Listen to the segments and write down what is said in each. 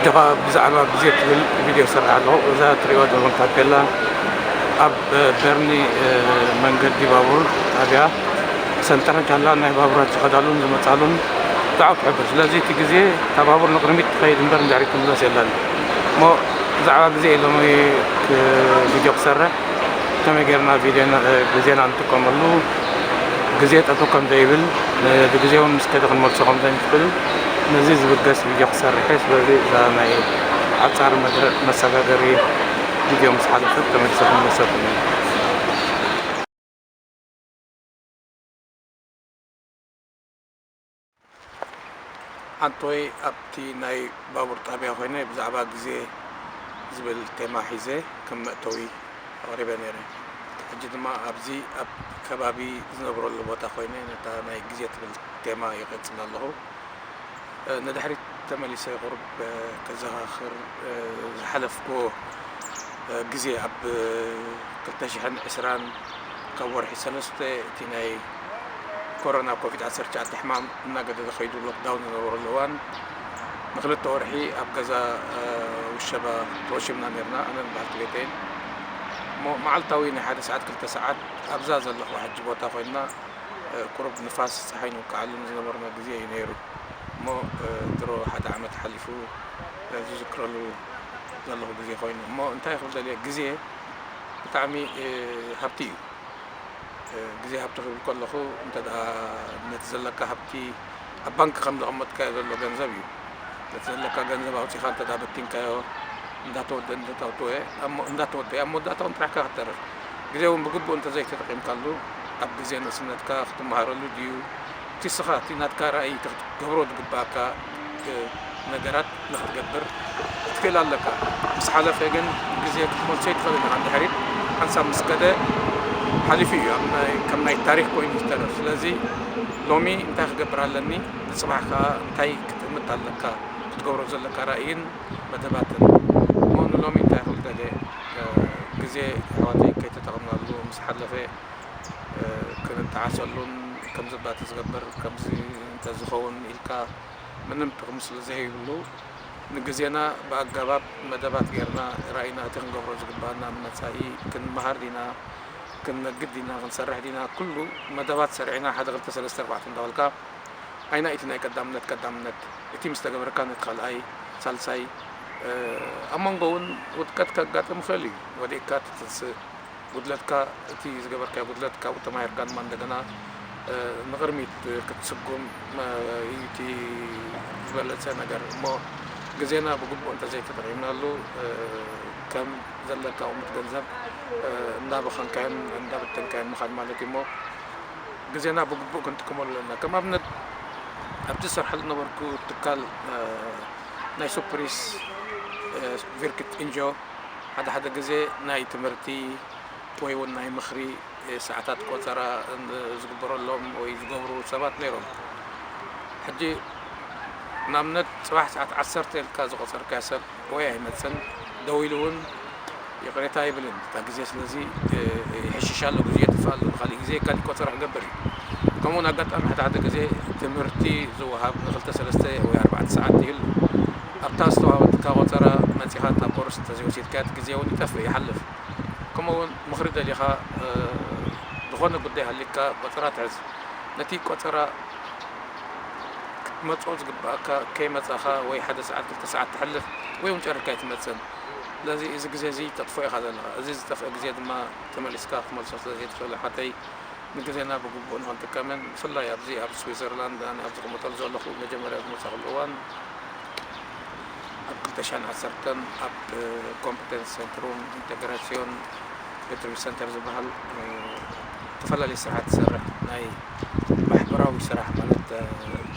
ብዛዕባ ግዜ ትብል ቪድዮ ይሰርሕ ኣለኹ። እዛ ትሪእዋ ዘለኹም ታፔላ ኣብ በርኒ መንገዲ ባቡር ጣብያ ሰንጠረን ካላ ናይ ባቡራት ዝኸዳሉን ዝመፃሉን ብጣዕሚ ትሕብር። ስለዚ እቲ ግዜ እታ ባቡር ንቕድሚት ትኸይድ እምበር ንድሕሪት ትምለስ የለን። እሞ ብዛዕባ ግዜ ኢሎም ቪድዮ ክሰርሕ ከመይ ጌርና ቪድዮና ግዜና ንጥቀመሉ፣ ግዜ ጠጠው ከም ዘይብል፣ ነቲ ግዜ እውን ምስ ከደ ክንመልሶ ከም ዘይንኽእል ነዚ ዝብገስ ቪድዮ ክሰርሕ እየ። ስለዚ እዛ ናይ ዓጻሪ መድረ መሰጋገሪ ቪድዮ ምስ ሓለፈት ተመልሰ ክምለሰኩም እየ። ኣንቶይ ኣብቲ ናይ ባቡር ጣብያ ኮይነ ብዛዕባ ግዜ ዝብል ቴማ ሒዘ ከም መእተዊ ኣቕሪበ ነይረ። ሕጂ ድማ ኣብዚ ኣብ ከባቢ ዝነብረሉ ቦታ ኮይነ ነታ ናይ ግዜ ትብል ቴማ ይቐጽል ኣለኹ። ንድሕሪት ተመሊሰ ቁሩብ ከዘኻኽር ዝሓለፍኩዎ ግዜ ኣብ ክልተ ሽሕን ዕስራን ካብ ወርሒ ሰለስተ እቲ ናይ ኮሮና ኮቪድ ዓሰርተ ትሽዓተ ሕማም እናገደደ ከይዱ ሎክዳውን ዝነበረሉ እዋን ንክልተ ወርሒ ኣብ ገዛ ውሸባ ተወሽብና ነርና። ኣነን በዓልቲ ቤተይን እሞ መዓልታዊ ናይ ሓደ ሰዓት ክልተ ሰዓት ኣብዛ ዘለኹ ሕጂ ቦታ ኮይንና ቁሩብ ንፋስ ፀሓይ ንውቃዓሉ ዝነበርና ግዜ እዩ ነይሩ። እሞ ድሮ ሓደ ዓመት ሓሊፉ ዝዝክረሉ ዘለኹ ግዜ ኮይኑ። እሞ እንታይ ክብል ደልየ፣ ግዜ ብጣዕሚ ሃብቲ እዩ። ግዜ ሃብቲ ክብል ከለኹ እንተ ደኣ ነቲ ዘለካ ሃብቲ ኣብ ባንክ ከም ዘቐመጥካዮ ዘሎ ገንዘብ እዩ። ነቲ ዘለካ ገንዘብ ኣውጺኻ እንተ ደኣ በቲንካዮ እንዳተወደአ እንዳተወደአ ኣብ መወዳእታ እውን ጥራሕካ ክትተርፍ። ግዜ እውን ብግቡእ እንተ ዘይተጠቒምካሉ ኣብ ግዜ ንእስነትካ ክትመሃረሉ ድዩ እቲ ንስኻ እቲ ናትካ ራእይ እቲ ክትገብሮ ዝግባኣካ ነገራት ንኽትገብር ክትክእል ኣለካ። ምስ ሓለፈ ግን ግዜ ክትመልሶ ኣይትኽእልን ኢኻ። እንድሕሪት ሓንሳብ ምስ ከደ ሓሊፉ እዩ፣ ኣብ ናይ ከም ናይ ታሪኽ ኮይኑ ዝተረፍ። ስለዚ ሎሚ እንታይ ክገብር ኣለኒ፣ ንጽባሕ ከኣ እንታይ ክትእምት ኣለካ፣ ክትገብሮ ዘለካ ራእይን መደባትን። እሞ ንሎሚ እንታይ ክብል ደልየ፣ ግዜ ኣሕዋተይ ከይተጠቐምናሉ ምስ ሓለፈ ክንጠዓሰሉን ከምዚ ባቲ ዝገብር ከምዚ እንተዝኸውን ኢልካ ምንም ጥቕሚ ስለ ዘይብሉ ንግዜና ብኣገባብ መደባት ጌርና ራእይና እቲ ክንገብሮ ዝግባኣና ንመጻኢ ክንመሃር ዲና ክንነግድ ዲና ክንሰርሕ ዲና ኩሉ መደባት ሰሪዕና ሓደ ክልተ ሰለስተ ኣርባዕተ እንዳበልካ ኣይና እቲ ናይ ቀዳምነት ቀዳምነት እቲ ምስ ተገበረካ ነቲ ካልኣይ ሳልሳይ ኣብ መንጎ እውን ውድቀት ከጋጥም ይኽእል እዩ። ወዲቅካ ትትንስእ ጉድለትካ እቲ ዝገበርካዮ ጉድለት ካብኡ ተማሂርካ ድማ እንደገና ንቕድሚት ክትስጉም እዩ እቲ ዝበለጸ ነገር። እሞ ግዜና ብግቡእ እንተዘይተጠቒምናሉ ከም ዘለካ ቁምት ገንዘብ እንዳበኸንካዮን እንዳበተንካዮን ምኻድ ማለት እዩ። እሞ ግዜና ብግቡእ ክንጥቀመሉ ኣለና። ከም ኣብነት ኣብቲ ዝሰርሐሉ ነበርኩ ትካል ናይ ሱፕሪስ ቪርክት እንጆ ሓደ ሓደ ግዜ ናይ ትምህርቲ ወይ እውን ናይ ምኽሪ ሰዓታት ቆጸራ ዝግበረሎም ወይ ዝገብሩ ሰባት ነይሮም። ሕጂ ንኣብነት ጽባሕ ሰዓት ዓሰርተ ኢልካ ዝቆጸርካዮ ሰብ ወይ ኣይመጽን፣ ደው ኢሉ እውን ይቕሬታ ኣይብልን። እታ ግዜ ስለዚ ይሕሽሽ ኣሎ፣ ግዜ የጥፍእ ኣሎ፣ ብኻሊእ ግዜ ካሊእ ቆጸራ ክገብር እዩ። ከምኡውን ኣጋጣሚ ሓደ ሓደ ግዜ ትምህርቲ ዝወሃብ ንክልተ ሰለስተ ወይ ኣርባዕተ ሰዓት ይህሉ። ኣብታ ዝተዋህበትካ ቆጸራ መጺኻ እታ ኮርስ እንተዘይወሲድካያ እቲ ግዜ እውን ይጠፍእ፣ ይሓልፍ። ከምኡውን ምኽሪ ደሊኻ ዝኾነ ጉዳይ ሃሊካ ቆጸራ ትሕዝ። ነቲ ቆጸራ ክትመጽኦ ዝግባኣካ ከይመጻኻ ወይ ሓደ ሰዓት ክልተ ሰዓት ትሕልፍ ወይ እውን ጨሪርካ ኣይትመጽእን። ስለዚ እዚ ግዜ እዚ ተጥፍኦ ኢኻ ዘለኻ። እዚ ዝጠፍአ ግዜ ድማ ተመሊስካ ክትመልሶ ስለ ዘይትኽእል ኣሓተይ ንግዜና ብግቡእ ንኽንጥቀምን ብፍላይ ኣብዚ ኣብ ስዊዘርላንድ ኣነ ኣብ ዝቕመጠሉ ዘለኹ መጀመርያ ዝመጻኹሉ እዋን ኣብ ክልተ ሽሕን ዓሰርተን ኣብ ኮምፕተንስ ሴንትሩም ኢንተግራሲዮን ሪትሪቭ ሰንተር ዝበሃል ዝተፈላለዩ ስራሓት ትሰርሕ ናይ ማሕበራዊ ስራሕ ማለት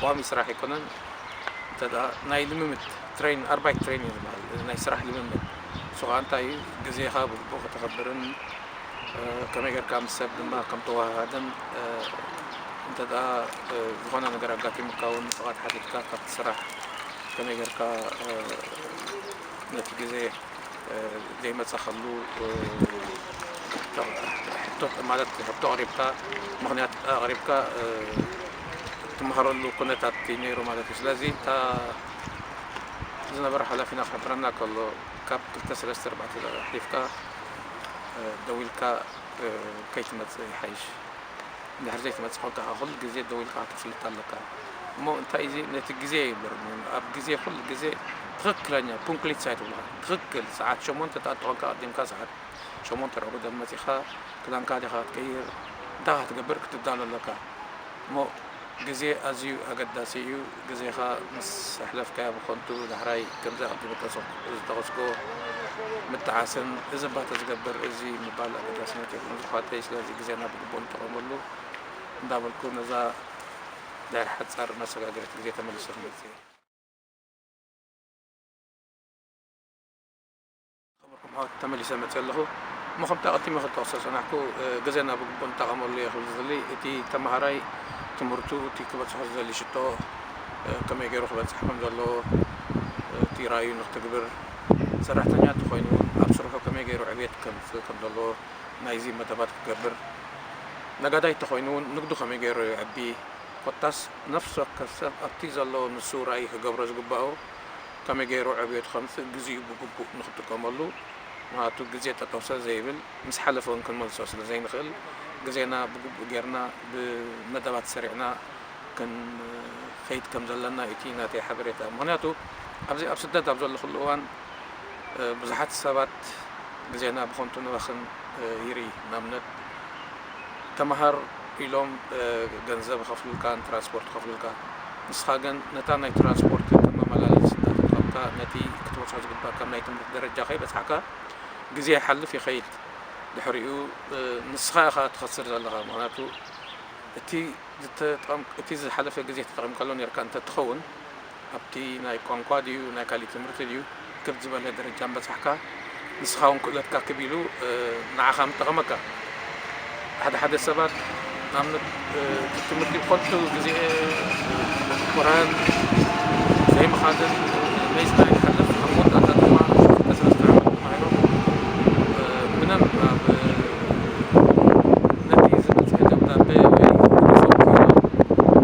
ቋሚ ስራሕ ኣይኮነን። እንተ ደኣ ናይ ልምምድ ትሬን ኣርባይት ትሬን እዩ ዝበሃል ናይ ስራሕ ልምምድ። እሱ ከዓ እንታይ እዩ ግዜኻ ብግቡእ ከተኸብርን ከመይ ጌርካ ምስ ሰብ ድማ ከም ተወሃሃድን እንተ ደኣ ዝኾነ ነገር ኣጋጢሙካ እውን ፍቓድ ሓቲትካ ካብቲ ስራሕ ከመይ ጌርካ ነቲ ግዜ ዘይመጻኸሉ ሕቶ ማለት ሕቶ ኣቕሪብካ ምኽንያት ኣቕሪብካ ትመሃረሉ ኩነታት እዩ ነይሩ ማለት እዩ። ስለዚ እታ ዝነበረ ሓላፊና ክሕብረና ከሎ፣ ካብ ክልተ ሰለስተ ኣርባዕተ ኣሕሊፍካ፣ እ፣ ደዊልካ፣ እ፣ ከይትመጽእ ይሓይሽ። እንድሕር ዘይትመጽእ ኮንካ ከኣ ኩሉ ግዜ ደዊልካ ከተፍልጥ ኣለካ። እሞ እንታይ እዚ ነቲ ግዜ ይብሎ፣ ኣብ ግዜ ኩሉ ግዜ ትኽክለኛ ፑንክሊት ሳይት ትብልካ። ትኽክል ሰዓት ሸሞንተ ተኣቱ ኮንካ ኣቐዲምካ ሰዓት ሸሞንተ ርብዕ ጉደል መጺኻ ክዳንካ ዲኻ ክትቀይር፣ እንታይ ክትገብር ክትዳሎ ኣለካ። እሞ ግዜ ኣዝዩ ኣገዳሲ እዩ። ግዜኻ ምስ ኣሕለፍካዮ ብኸንቱ ዳሕራይ ከምዚ ኣቐዲመ ዝጠቐስኩ ምጥዓስን እዚ እባ ተዝገብር እዚ ምባል ኣገዳስነት የብሉን ዝሓተይ። ስለዚ ግዜና ብግቡእ ንጠቐመሉ እንዳበልኩ ነዛ ድሕሪ ሓጻር መሰጋገሪት ግዜ ተመሊሰ ክመጽእ እየ። ክብርኩም ኣሕዋት፣ ተመሊሰ መጽእ ኣለኹ። እሞ ከምቲ ኣቐዲመ ክጠቕሶ ዝጸናሕኩ፣ እ፣ ግዜና ብግቡእ ንጠቐመሉ እየ ክብል ዝደሊ። እቲ ተመሃራይ ትምህርቱ፣ እቲ ክበጽሖ ዝደሊ ሽቶ፣ እ፣ ከመይ ገይሩ ክበጽሕ ከም ዘለዎ፣ እ፣ እቲ ራእዩ ንክትግብር፣ ሰራሕተኛ እንተኾይኑ እውን ኣብ ስርሑ ከመይ ገይሩ ዕብየት ከምጽእ ከም ዘለዎ ናይዚ መደባት ክገብር፣ ነጋዳይ እንተኾይኑ እውን ንግዱ ከመይ ገይሩ የዕቢ፣ ኮታስ ነፍሲ ወከፍ ሰብ ኣብቲ ዘለዎ ንሱ ራእይ ክገብሮ ዝግባኦ ከመይ ገይሩ ዕብየቱ ከምጽእ ግዜኡ ብግቡእ ንክጥቀመሉ፣ ምኽንያቱ ግዜ ጠጠው ስለ ዘይብል ምስ ሓለፈ እውን ክንመልሶ ስለ ዘይንኽእል ግዜና ብግቡእ ጌርና ብመደባት ሰሪዕና ክንኸይድ ከም ዘለና እዩ እቲ ናተይ ሓበሬታ። ምኽንያቱ ኣብዚ ኣብ ስደት ኣብ ዘለኹሉ እዋን፣ እ፣ ብዙሓት ሰባት ግዜና ብኸንቱ ንባኽን፣ እ፣ ይርኢ። ንኣብነት ተመሃር ኢሎም፣ እ፣ ገንዘብ ይኸፍሉልካ፣ ንትራንስፖርት ይኸፍሉልካ። ንስኻ ግን ነታ ናይ ትራንስፖርት ከም መመላለሲ እንዳተጠቐምካ ነቲ ክትበጽሖ ዝግባእካ ናይ ትምህርቲ ደረጃ ከይበጻሕካ ግዜ ይሓልፍ ይኸይድ። ድሕሪኡ፣ እ፣ ንስኻ ኢኻ ትኸስር ዘለኻ። ምኽንያቱ እቲ ዝተጠቐም-፣ እቲ ዝሓለፈ ግዜ ተጠቒምካሉ ኔርካ እንተትኸውን፣ ኣብቲ ናይ ቋንቋ ድዩ ናይ ካሊእ ትምህርቲ ድዩ ክብ ዝበለ ደረጃ ምበጻሕካ፣ ንስኻ እውን ክእለትካ ክብ ኢሉ፣ እ፣ ንዓኻ ምጠቐመካ። ሓደ ሓደ ሰባት ንኣብነት፣ እ፣ እቲ ትምህርቲ ብኸንቱ ግዜ ምቁራን ዘይምኻድን መይዝና ይሓልፍ። ኣብ መወዳእታ ድማ ክልተ ሰለስተ ዓመት ተማሂሮም፣ እ፣ ምንም ኣብ ነቲ ዝመጽእ ደብዳቤ ወይ ሪዞልቭ ክኢሎም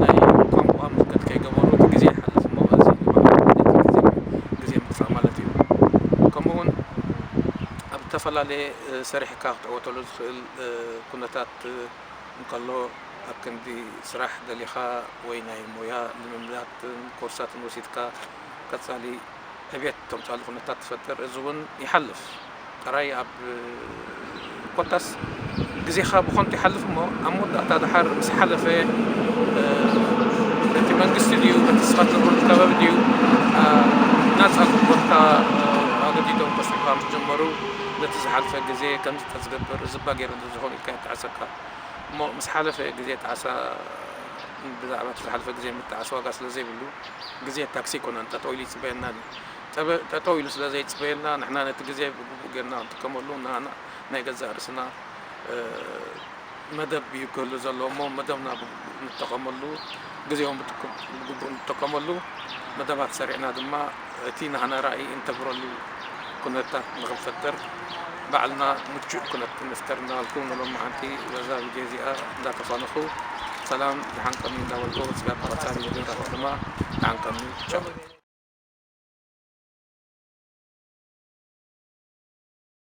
ናይ ቋንቋ ምልክት ከይገበሩ እቲ ግዜ ይሓልፍ እሞ፣ እዚ ድማ ነቲ ግዜ፣ ግዜ ምጥፋእ ማለት እዩ። ከምኡ እውን ኣብ ዝተፈላለየ፣ እ፣ ሰሪሕካ ክትዕወተሉ ዝኽእል፣ እ፣ ኩነታት፣ እ፣ እንከሎ፣ ኣብ ክንዲ ስራሕ ደሊኻ ወይ ናይ ሞያ ልምምዳትን ኮርሳትን ወሲድካ ቀጻሊ ዕብየት ተምጽኣሉ ኩነታት ትፈጥር። እዚ እውን ይሓልፍ። ጥራይ ኣብ ኮታስ ግዜኻ ብኸንቱ ይሓልፍ እሞ፣ ኣብ መወዳእታ ድሓር ምስ ሓለፈ፣ እ፣ በቲ መንግስቲ ድዩ፣ በቲ ንስኻ ትነብረሉ ከባቢ ድዩ፣ እ፣ ናጻ ክቦትካ፣ እ፣ ኣገዲዶም ከስርሑኻ ምስ ጀመሩ፣ ነቲ ዝሓልፈ ግዜ ከምዚ እንተዝገብር፣ እዚ እባ ገይረ እንተዝኾን ኢልካ ይተዓሰካ። እሞ ምስ ሓለፈ ግዜ ጣዕሳ ብዛዕባ እቲ ዝሓለፈ ግዜ ምጥዓስ ዋጋ ስለ ዘይብሉ፣ ግዜ ታክሲ ኣይኮነን፣ ጠጠው ኢሉ ይጽበየና እዩ። ጠበ-፣ ጠጠው ኢሉ ስለ ዘይጽበየና፣ ንሕና ነቲ ግዜ ብግቡእ ጌርና ክንጥቀመሉ፣ ንዓና ናይ ገዛእ ርእስና፣ እ፣ መደብ እዩ ክህሉ ዘለዎ እሞ፣ መደብና ብግቡእ ንጠቐመሉ፣ ግዜ እውን ብትኩ-፣ ብግቡእ ንጠቀመሉ፣ መደባት ሰሪዕና ድማ እቲ ናህና ራእይ እንተግብረሉ ኩነታት ንኽንፈጥር ባዕልና ምቹእ ኩነት ንፍጠር እናበልኩ ንሎማዓንቲ በዛ ቪድዮ እዚኣ እንዳተፋነኹ ሰላም ደሓን ቀኒ እንዳበልኩ ስጋብ ቀጻሊ ቪድዮ ንራኸብ ድማ ደሓን ቀኒ። ቻው።